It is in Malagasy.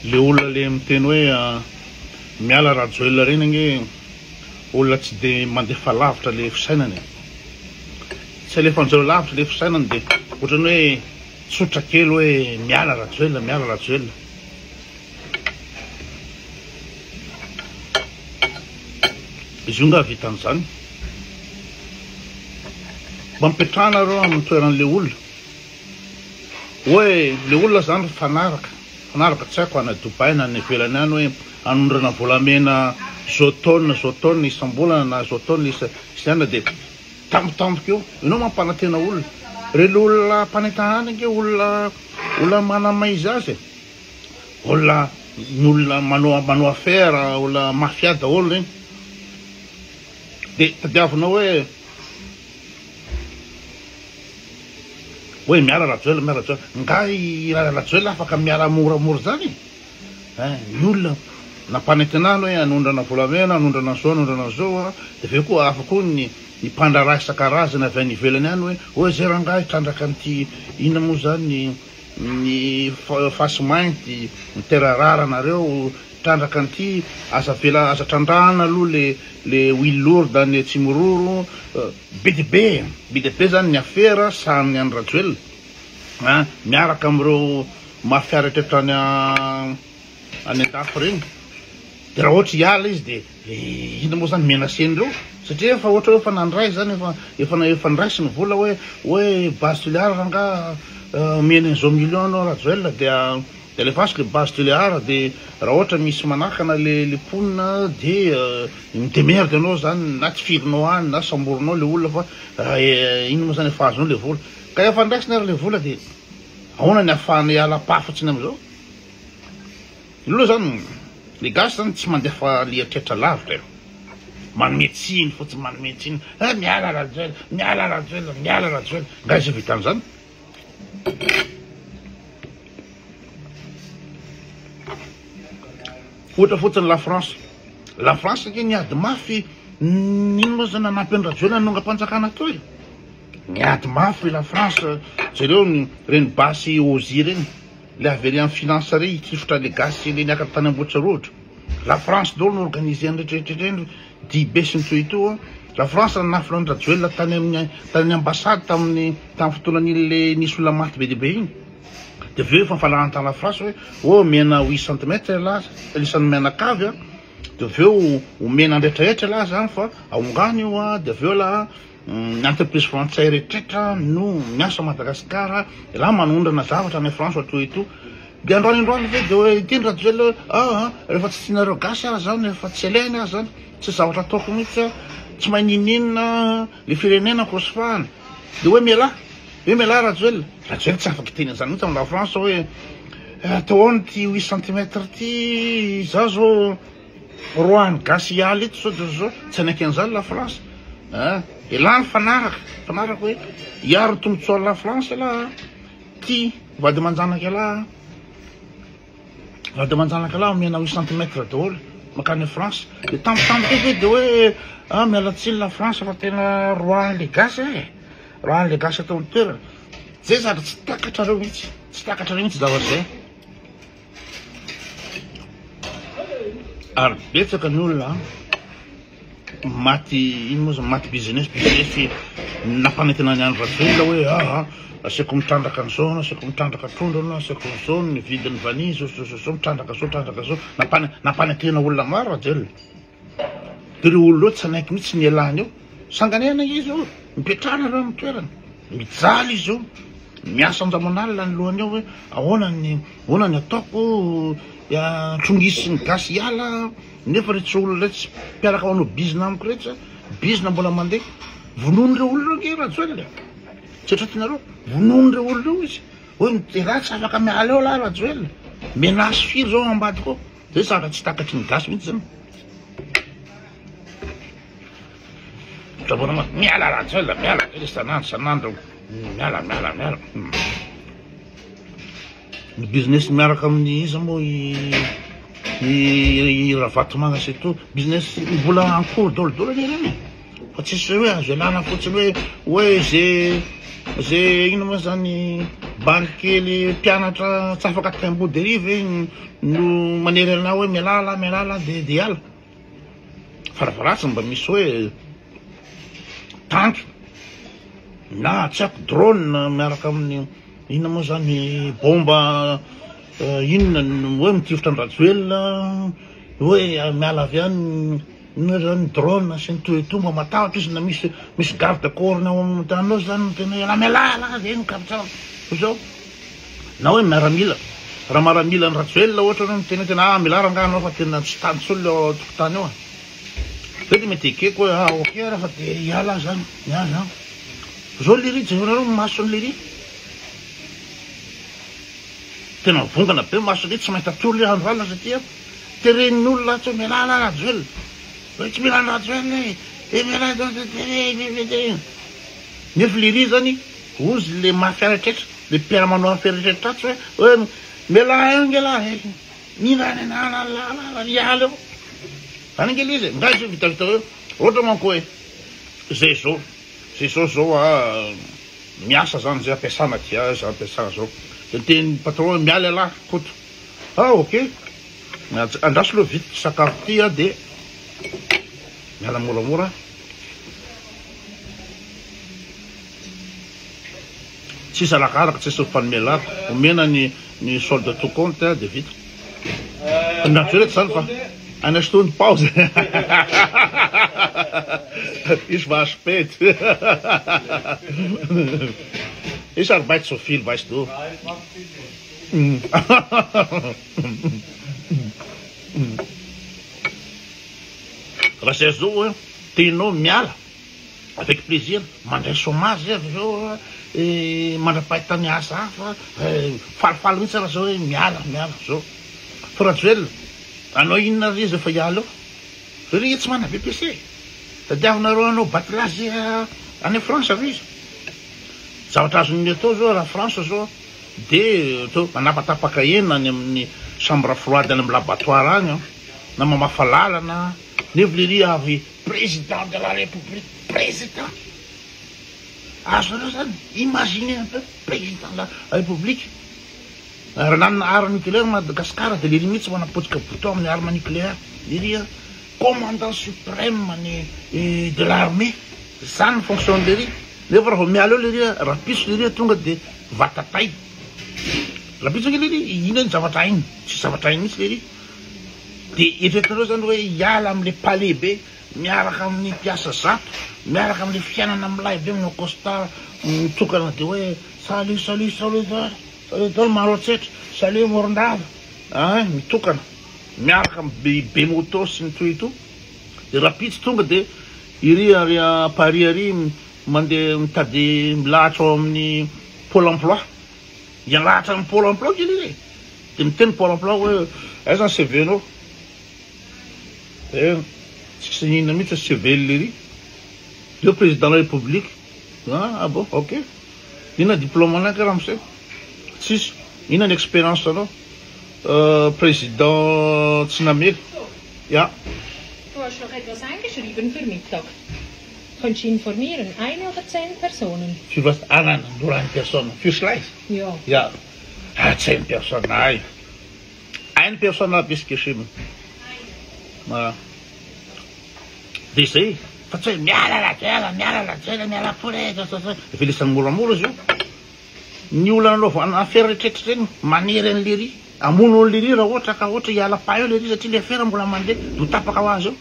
Le olona le miteny hoe miala Rajoelina reny ange olona tsy de mandefa lavitra le fisainany e. Tsy alefanjareo lavitra le fisainany de ohatrany hoe tsotra kely hoe miala Rajoelina, miala Rajoelina. Izy io nga vitan'izany? Mba mipetraha nareo amin'ny toeran'le olona. Hoe le olona zany mifanaraka, mifanaraka tsy haiko any Dubaï na any ivelany any hoe hanondrana volamena zao taonina zao taonina isam-bolana na zao taonina isa isan'andro dia tampotampoka eo ianao mampanantena olona. Ireny olona mpanentana any ange olona olona manamaizy azy e. Olona ny olona manao manao affaire, olona mafia daholo ireny. Dia tadiavinao hoe Hoe miala Rajoelina, miala Rajoelina. Nga i Rajoelina afaka miala moramora zany e? Hein, ny olona nampanantenana hoe hanondrana volamena, hanondrana an'izao, hanondrana an'izao an, dia avy eo koa hafa koa ny ny mpandraharaha isan-karazany avy any ivelany any hoe hoe zay rangahy hitrandraka an'ity inona moa zany ny fasimainty, ny terre rare nareo, hitrandraka an'ity, aza avela, aza trandrahana aloha le le huile lourde any Tsimororo. Be dia be e! Be dia be zany ny afera sahanin'i Andry Rajoelina a! Miaraka amin'ireo mafia rehetra any any an-dafy ireny. Dia raha ohatra hiala izy dia inona moa zany menacer-n'ireo? Satria efa ohatra hoe efa nandray zany, efa efa efa niraisy ny vola hoe hoe base Toliara rangaha omena an'izao millions anao Rajoelina dia Dia alefaso le base Tulear dia raha ohatra misy manakana le le mponina dia mi-demerde anao zany na tifirinao any na samborinao le olona fa inona moa zany efa azonao le vola. Ka efa andraisina ary le vola dia ahoana ny ahafahana hiala pa fotsiny amizao? Aloha zany le gasy zany tsy mandefa le eritreritra lavitra e. Manome tsiny fotsiny manome tsiny, eh miala Rajoelina, miala Rajoelina, miala Rajoelina. Nga izy vitan'izany? Ohatra fotsiny la France. La France ange niady mafy n'ino moa zany nanampy an'i Rajoelina nanongam-panjakana teo e. Niady mafy la France, jereo ny reny basy Ozi ireny, le avy ery amin'ny finance re hitifitra le gasy le niakatra tany Ambohitsorohitra. La France daholo no organiser ny rehetra rehetra ireny, dihibe sy ny toy ito. La France nanafina an'i Rajoelina tany amin'ny tany amin'ny ambassade tamin'ny tamin'ny fotoanan'iny le nisy olona maty be dia be iny. Dia avy eo efa nifanarahana tany La France hoe oh omena huit centimètres ialahy isan'ny mianakavy a, dia avy eo omena ny rehetra rehetra ialahy zany fa ahongano io a, dia avy eo ialahy Ny entreprise frantsay rehetrretra no miasa Madagascar, elah manondrana zavatra any France toa ito. Dia androany androany ve dia hoe ity ny Rajoelina hoe ah ah rehefa tsy tianareo gasy aho zany, rehefa tsy alainy aho zany, tsy zavatra ataoko mihitsy aho, tsy mahay ninoninona le firenena kosifahana. Dia hoe mialà, hoe mialà Rajoelina. Rajoelina tsy afaka hiteny an'izany mihitsy amin'i la France hoe atao ahoana ity huit centimètres ity, izaho zao. Roahiny gasy hiala eto sao dia zao tsy hanaiky an'izany la France a! Elah nifanaraka, nifanaraka hoe hiaro ny tombotsoan'i la France elah a! Ty vady aman-janaka elah a! Vady aman-janaka elah omena huit centimètres daholo mankany France. Dia tampotampoka eo ve dia hoe ah miala tsiny la France fa tena roahin'le gasy e! Roahin'le gasy ato amin'ny toerana. Zay zavatra tsy takatrareo mihitsy, tsy takatrareo mihitsy zavatra zay. Ary betsaka ny olona maty ino moa zany maty business business nampanantena an'i Andry Rajoelina hoe aa ah, aseko mitrandraka an'izao anao aseko mitrandraka trondro anao aseko an'izao ny vidin'ny vanille zao zao zao mitrandraka zao mitrandraka zao nampanantena olona maro Rajoelina. Dia ireo olona ireo tsy hanaiky mihitsy ny hialany eo. Sanganehana izy io, mipetrahana ireo amin'ny toerany. Mijaly izy io, miasa andro aman'alina ny lohany eo hoe ahoana ny ahoana ny ataoko, trongisy ny gasy hiala, nefa iretsy olona iretsy mpiaraka manao bizina amiko iretsy, bizina mbola mandeha. Vonoin'ireo olona ireo ange Rajoelina e. Tsy eritreretinareo, vonoin'ireo olona ireo izy. Hoe elah tsy afaka miala eo lah Rajoelina. Menace firy zao ao ambadika ao. Zay zavatra tsy takatry ny gasy mihitsy zany. Miala miala Rajoelina, miala Rajoelina isan'andro isan'andro, miala miala miala. Ny business miaraka amin'ny iza moa i i Ravatomanga sy tout, business mbola en cours daholo daholo anie ireny e. Fa tsisy hoe azo ialana fotsiny hoe hoe ze ze inona moa zany bandy kely mpianatra tsy afaka taimbody ery ve no manery anao hoe mialà lah mialà lah de de hiala. Farafaharatsiny mba misy hoe tank na tsy haiko drone miaraka amin'ny inona moa zany bomba inona no hoe mitifitra an-dRajoelina hoe miala avy any inona zany drone sy ny toy mba matahotra izy na misy misy garde corps ao amin'ny tany ao zany miteny hoe mialà mialà zay no kapitao zao na hoe miaramila raha maramila ny Rajoelina ohatra no miteny hoe tena ah mialà rangahy anao fa tena tsy tany intsony le ao an-tokotany ao e zay de mety ekeko hoe ah ok raha fa de hiala aho zany miala aho zao lery jerenareo ny mason'i lery tena mivongana be mason'i lery tsy mahita tory le andro alina satria teren'ny olona atsy hoe mialà lah Rajoelina hoe tsy mila an'i Rajoelina e e mialà nefa lery zany ozy le mafy eritreritra le mpiara-manao afera eritreritra atsy hoe hoe mialà eo nge lah e mila any anala hiala eo zany nge le izy e nga izy vitavita eo ohatra manko hoe zay zao zay zao zao a miasa zany zay ampiasana ty a za ampiasana zao de niteny patron hoe miala ialahy Koto ah ok andraso aloha vita ty sakafo ty a de miala moramora tsisy arakaraka tsisy mifanome lava omena ny ny solde tout compte de vita naturel zany fa eine Stunde Pause ich war spät ich arbeite so viel weißt du raha zay zao hoe tianao miala avec plaisir mandray chômage avy eo mandra-pahitany asa hafa falifaly mihitsy raha zao hoe miala miala zao fa Rajoelina anao inona ry izy efa hiala eo ry tsy manana BEPC tadiavinareo hanao batelazy any France ve izy zavatra azony atao zao raha France zao de atao manapatapaka hena any amin'ny chambre froide any amin'ny l'abattoir any na mamafa lalana nefa lery avy président de la république président azonareo zany imaginez un peu président de la république raha nanana arme nucléaire Madagascar de lery mihitsy manapotsika bouton amin'ny arme nucléaire lery commandant suprême ny de l'armée zany ny fonction lery nefa raha vao miala eo lery rahampitso lery tonga de vatatay rahampitso nge lery ina ny zavatra hainy tsy zavatra hainy mihitsy lery de eritreretinareo zany hoe hiala am'le palais be miaraka amin'ny mpiasa zato miaraka am'le fiainana milay be aminao costard mitokana de hoe salut salut salut salut daholo Maroantsetra salut Morondava ah mitokana miaraka amy be be moto sy ny toy to de rahampitso tonga de iry ary à Paris ary mandeha mitady milahatra ao amin'ny pôle emploi hialahatra amin'ny pôle emploi kely izy de miteny pôle emploi hoe aiza ny CV nao de tsisy ninona mihitsy CV lery eo président de la république ah bon ok inona diplôme anay karaha am'izay tsisy inona ny expérience anao président tsy namely ya. Du hast noch etwas eingeschrieben für Mittag. Könntest du informieren? Eine oder 10 Personen? Für was? Ah nein, nur eine Person. Für Schleich? Ja. Ja. Ah, 10 Personen, nein. Eine Person habe ich geschrieben. Eine. De zay fa tsy hoe miala Rajoelina miala Rajoelina miala foana e efa lisany moramora izy io ny olona nanaovana affaire rehetrarehetra reny manery an'i lery amono an'i lery raha ohatra ka ohatra hiala pa eo lery satria le affaire mbola mandeha de ho tapaka ho azy eo.